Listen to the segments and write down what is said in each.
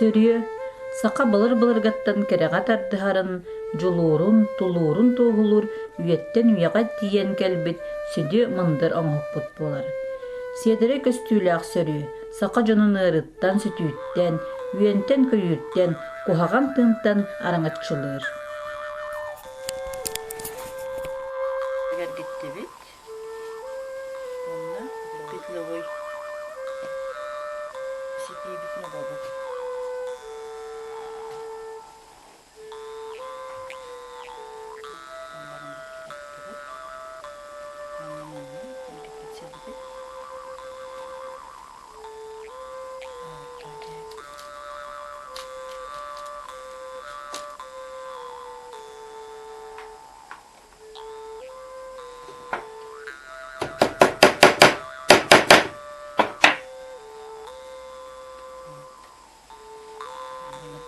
Сөрүө, саха былыр-былыргыттан кэрэҕэ тардыһарын, дьулуурун, тулуурун туоһулуур үйэттэн үйэҕэ тиийэн кэлбит сүдү мындыр оҥоһукпут буолар. Сиэдэрэй көстүүлээх сөрүө саха дьонун ыарыттан, сүтүүттэн, үөнтэн-көйүүртэн, куһаҕан тыынтан араҥаччылыыр. Эргиттибит. Онно петлевой ситиибитин угабыт.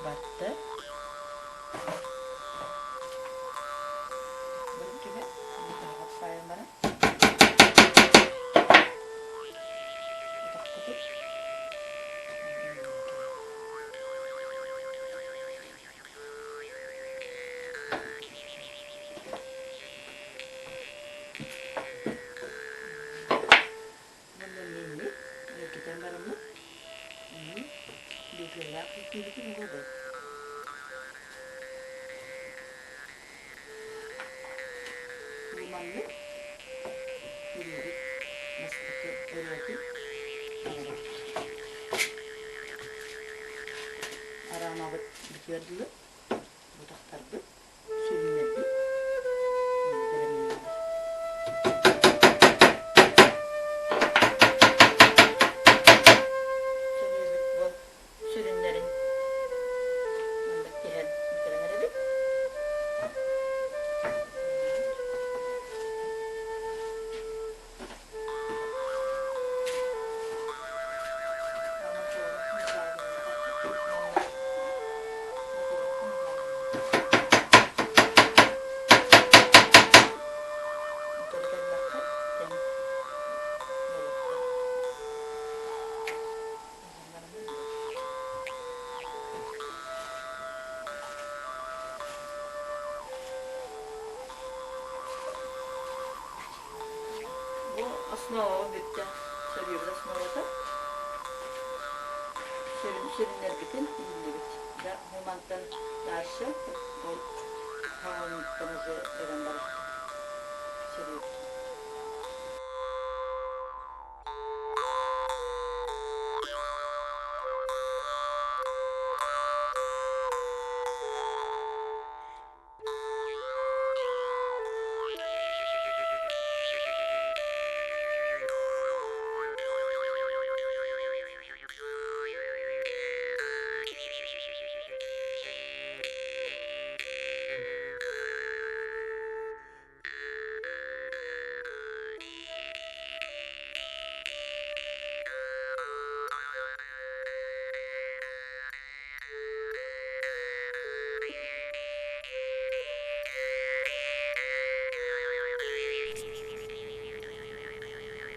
Батты. Эргитэн бараммыт бетеллээх киирбитин угабыт. Бу маннык күрүөбүт бастакы өрөөтүн оҥорор. Араамабыт бүтүөр дылы бутахтарбыт сүрүннэрбит бэлэмнэнэллэр. Сөрүүбүт бу сүрүннэрин маннык тиһэн бүтэрэн эрэбит. Бу основа бүттэ. Сөрүөбүт основата. Сүрүн сүрүннэрбитин ииллибит. Да, бу мантан дальше ол хаҥалыттан уже эбэн барар. Сөрүөбүт.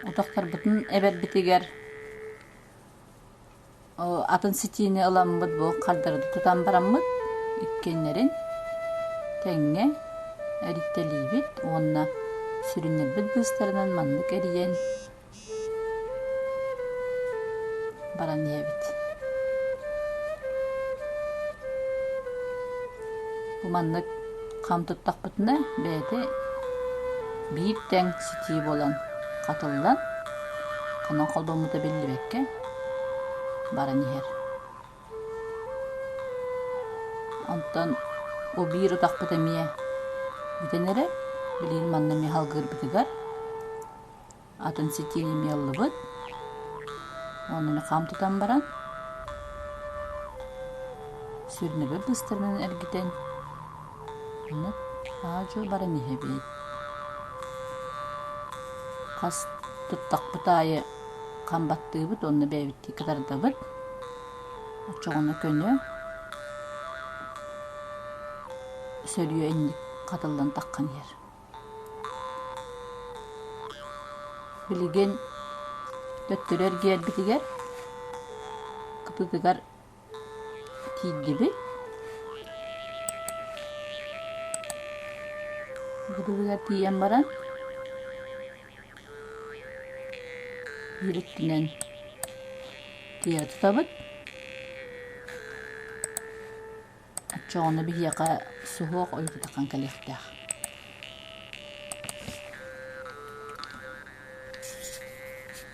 Утахтарбытын эбэрбитигэр атын ситиини ыламмыт бу хардары тутан бараммыт иккиэннэрин тэҥҥэ эрийтэлиибит уонна сүрүннэрбит быыстарынан маннык эрийэн баран иһэбит. Бу маннык хам туттахпытына бэйэтэ биир тэҥ ситии буолан хатыллан, ханан холбоммута биллибэккэ баран иһэр. Онтон бу биир утахпыт эмиэ бүтэн эрэр, билигин манна эмиэ салгыырбытыгар атын ситиини эмиэ ыллыбыт. Онно хам тутан баран сүрүнүбүт быстарынан эргитэн ону аа-дьуо баран иһэбит. Хас туттахпыт аайы хам баттыыбыт уонна бэйэбиттии кытардабыт. Оччоҕуна көнө сөрүө инник хатыллан таххан иһэр. Билигин төттөрү эргийэрбитигэр кытытыгар Тиийдибит. Кытылыгар тиийэн баран биир өттүнэн тиэрэ тутабыт. Оччоҕуна биһиэхэ суһуох ойуутутаххан кэлиэхтээх.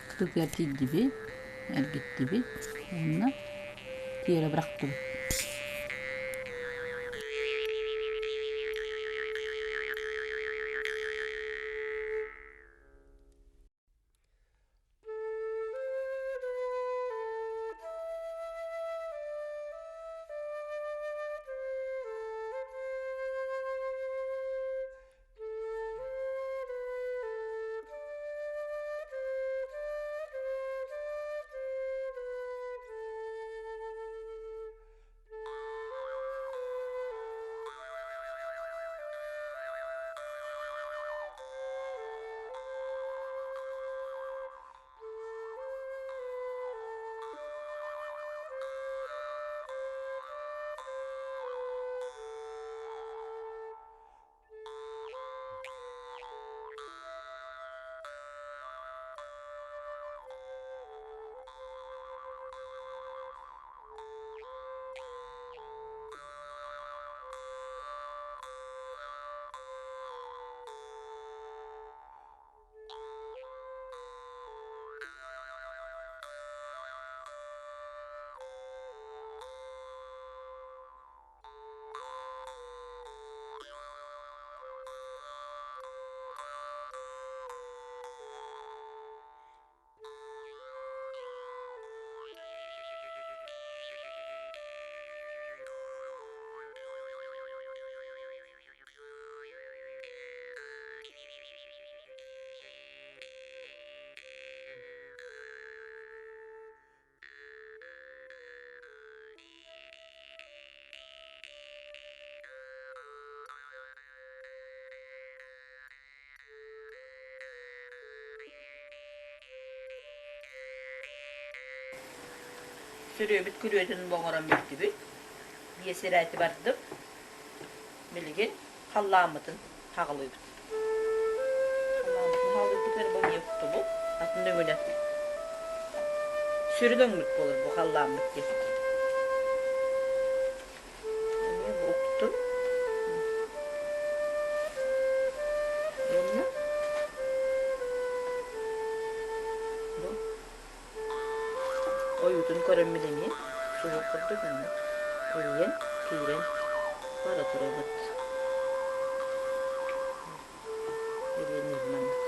Кытылыгар тиийдибит, эргиттибит уонна тиэрэ бырахтыбыт. Сүрүөбүт күрүөтүн оҥорон бүттүбүт. Биэс ирээти бардым. Билигин халлааммытын хаҕылыыбыт. Халлааммытын хаҕылыырбытыгар бу эмиэ уктубут. Атын өҥүнэн. Сүрүн өҥмүт буолар бу халлааммыт диэн. Эмиэ бу уктум. Уонна бу ойуутун көрөммүн эмиэ суһуох курдук маннык эрийэн киирэн бара турабыт. Эрийэн маннык.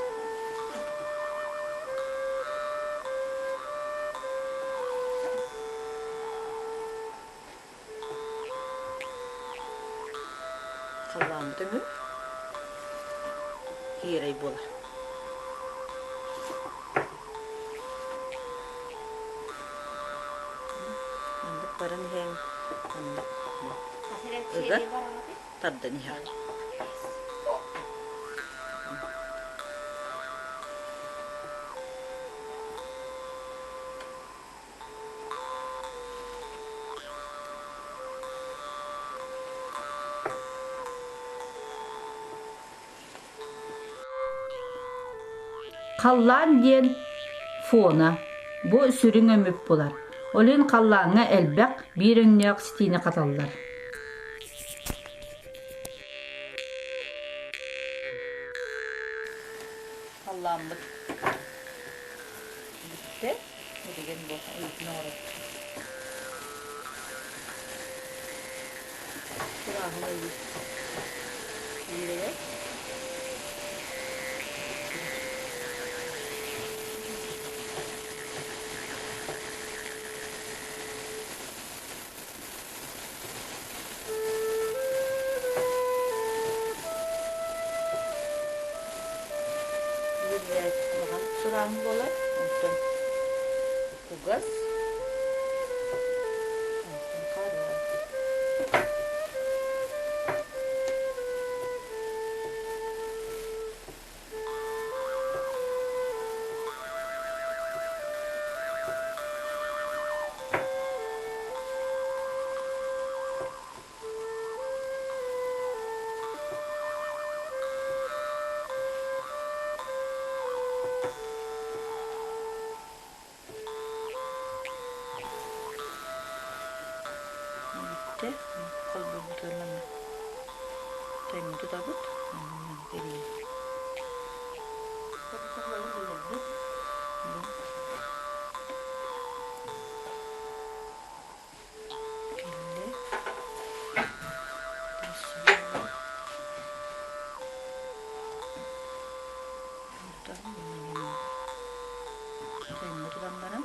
Халлааммыт өҥүн киэрэй буолар. Маннык баран иһэн маннык ыга тардан иһэҕин. Халлаан диэн фона бу сүрүн өҥүк булар. Ол иһин халлааҥҥа элбэх биир өҥнөөх ситиини хаталлар. Халлааммыт бүттэ. Билигин бу ойуутун оҥорор. Сурааһын ойуу. Киирэр. Биир улахан сурааһын буолар, онтон кугас, онтон хара. Сайыҥҥы туран баран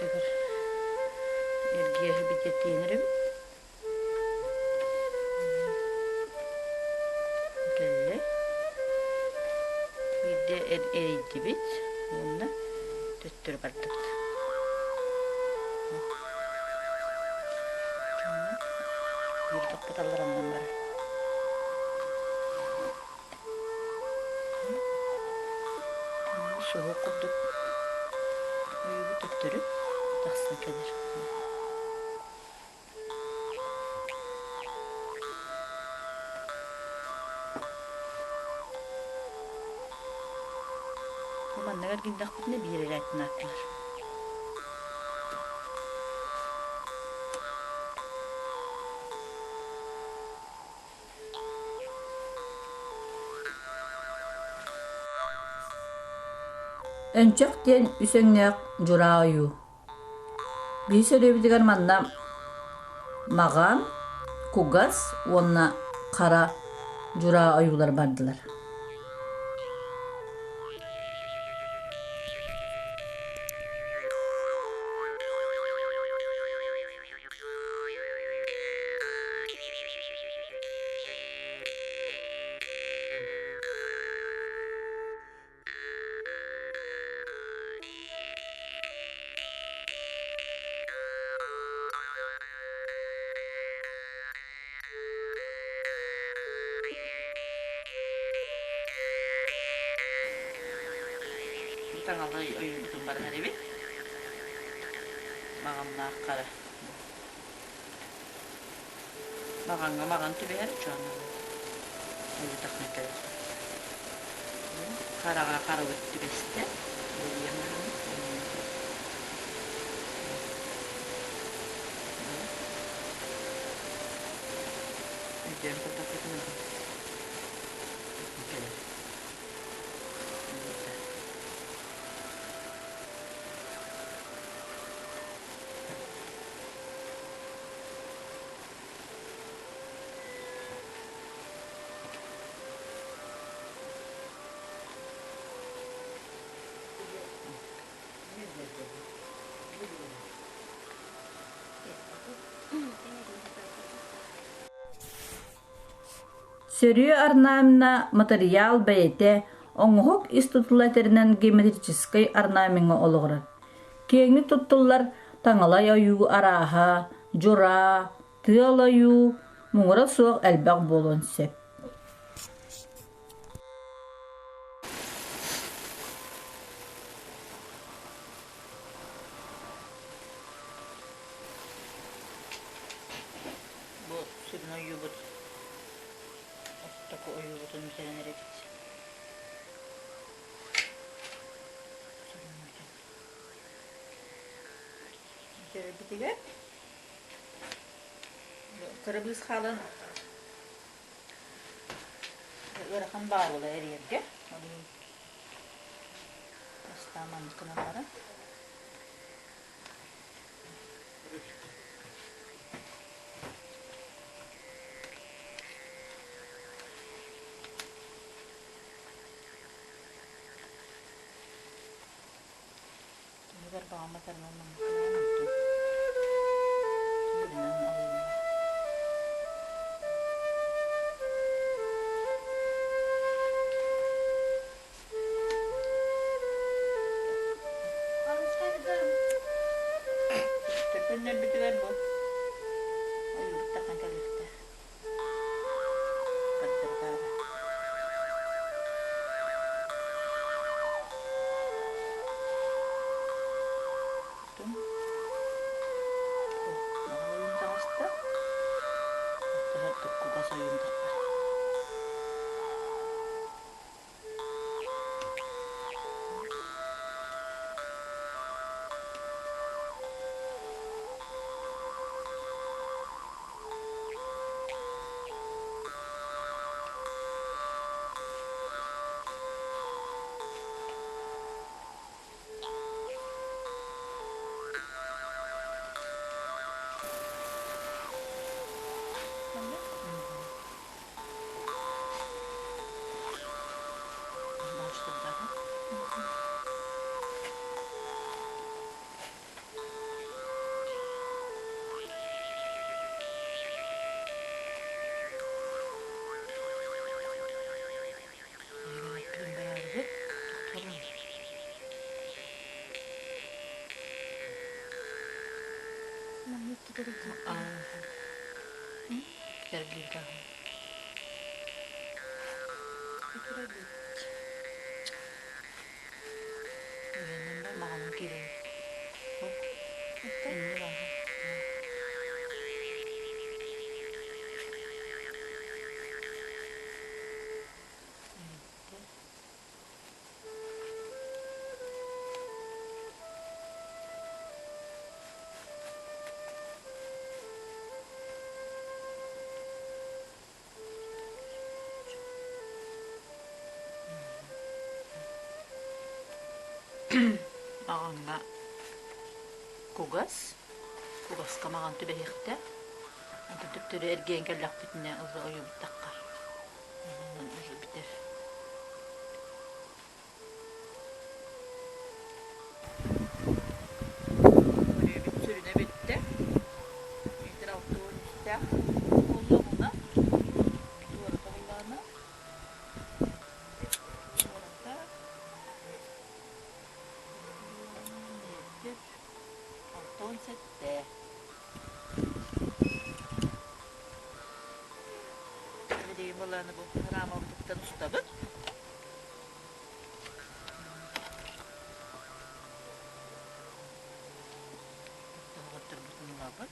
Төгөр эргиэһи битиэтиэн эрэбит. Кэллэ. Биирдэ эрийдибит уонна төттөрү бардыбыт. Биир аллараннан барар. Суһуох курдук ойуубу төттөрү тахсан кэлэр. Маннык эргиндэхпитинэ биир эрээтин ааттанар. Өнчөх диэн үс өҥнөөх дьураа ойуу. Биһи сөрүөбүтүгэр манна маҕан, кугас уонна хара дьураа ойуулар бардылар. Таҥалай ойуубутун баран эрэбит. Маҕаннаах хара. Маҕаҥҥа маҕан түбэһэр чуоннанар. Ойуутахна кэлэр. Хараҕа харабыт түбэстэ. Өйдөөн көрдөхпүтүнэ кэлэр. Сөрүө орнамена матырыйаал бэйэтэ оҥоһук ис тутула этэринэн геометрическай орнамеҥҥа олоҕурар. Киэҥник туттуллар таҥалай ойуу арааһа, дьураа, тыал ойуу муҥура суох элбэх буолуон сөп. Бу сүрүн ойуубут ортоку ойуубутун бүтэрэн эрэбит. Бүтэрэрбитигэр кыра быыс хаалан ыарахан баалыла эрийэргэ ол иһин бастаан маннык гынан баран Түмүгэр баҕаммат арынан маннык онтон түбүрүнэн алынна. Төкөннөрбүтүгэр бу ойууртахан. Бэриллибит аһын. Маҕаным киирэн. Маҕаҥҥа кугас, кугаска маҕан түбэһиэхтээх. Онтон төптөрү эргийэн кэллэхпитинэ уже ойуубуттахха онон уже бүтэр. Бүрүөбүт сүрүнэ бүттэ. Метр 63-тээх буоллаҕына, туората буоллаҕына, туората метр 67. Билигин буоллаҕына бу рамабытыттан устабыт. Доҕотторбутун ылабыт.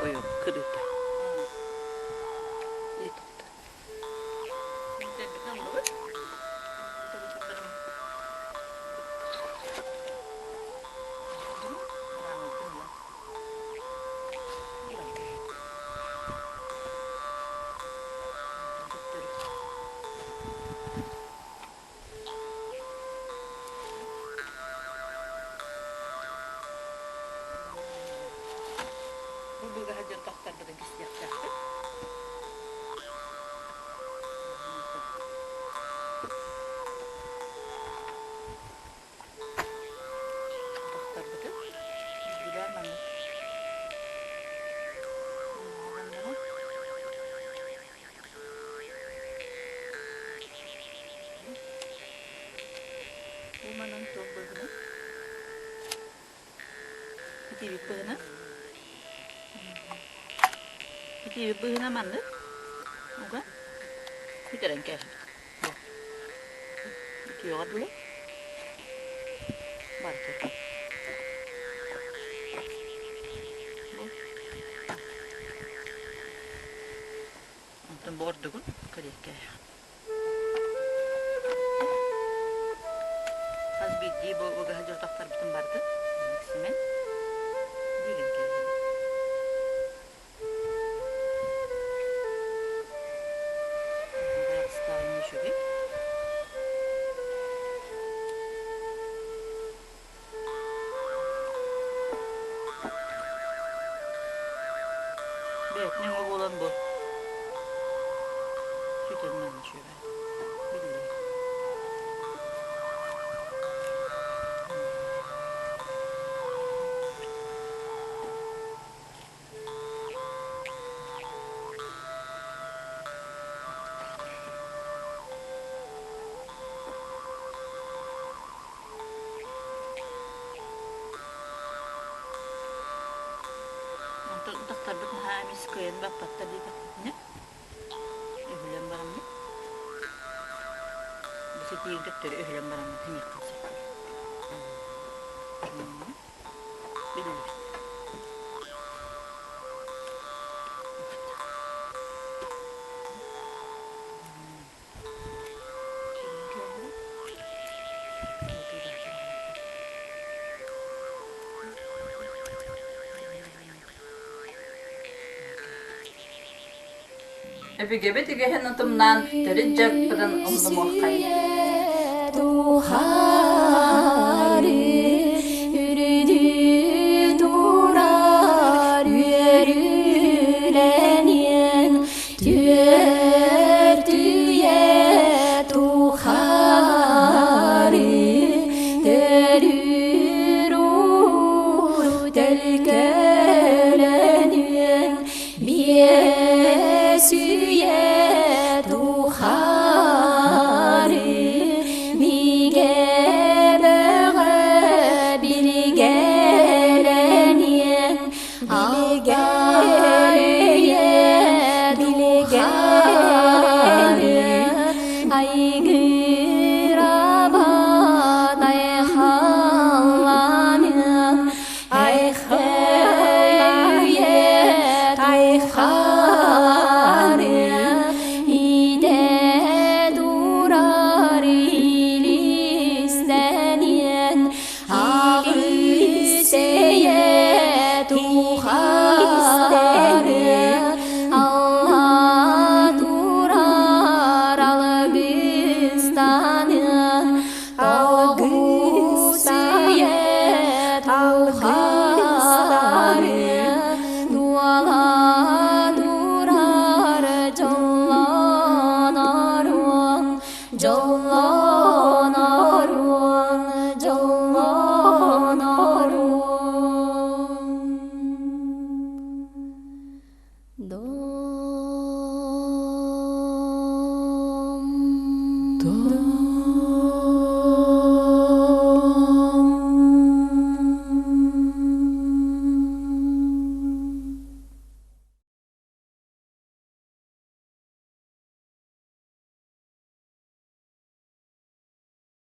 Ойон кырыыта. Бу быыгаһа дьон тохторбутун кистиэхтээхпит. Тохторбутун билэр маннык. Бу манан туох быһынан? Итиибит быһынан. Итиибит быһынан маннык. Уга. Бүтэрэн кээһэбит. Бу. Үтүөҕэ дылы. Барыта. Бу. Онтон бу ордугун кэриэккэ. Хас биирдии бу ыгаһа дьордохторбутун бардыт. Симэн. Диирин кээһэбит. Байҕастааҕын үчүгэй. Бэйэтин өҥө буолан бу сүтэн маннык. Кыайан баппаттар диэтэхпитинэ, өһүлэн бараммыт, бу ситиигэ төттөрү өһүлэн бараммыт иһиэххэ сөп. Биллибит. Өбүгэбит үгэһин утумнаан төрүт дьарыкпытын умнумуоххайын. Турар үөрүүлэниэн Түөрт үйэ тухары төрүүр уу төлкөлөнүөн биэс үйэ тухары бигэ бөҕө билгэлэниэн Айгырабат айхалланыан айхал айхалланыан иде турар илистэниэн Аҕыс-эйэ тухары Алла турар алгыстаныан Алгыс-эйэ тухары Дуала турар дьоллоноруон дьоллоноруон.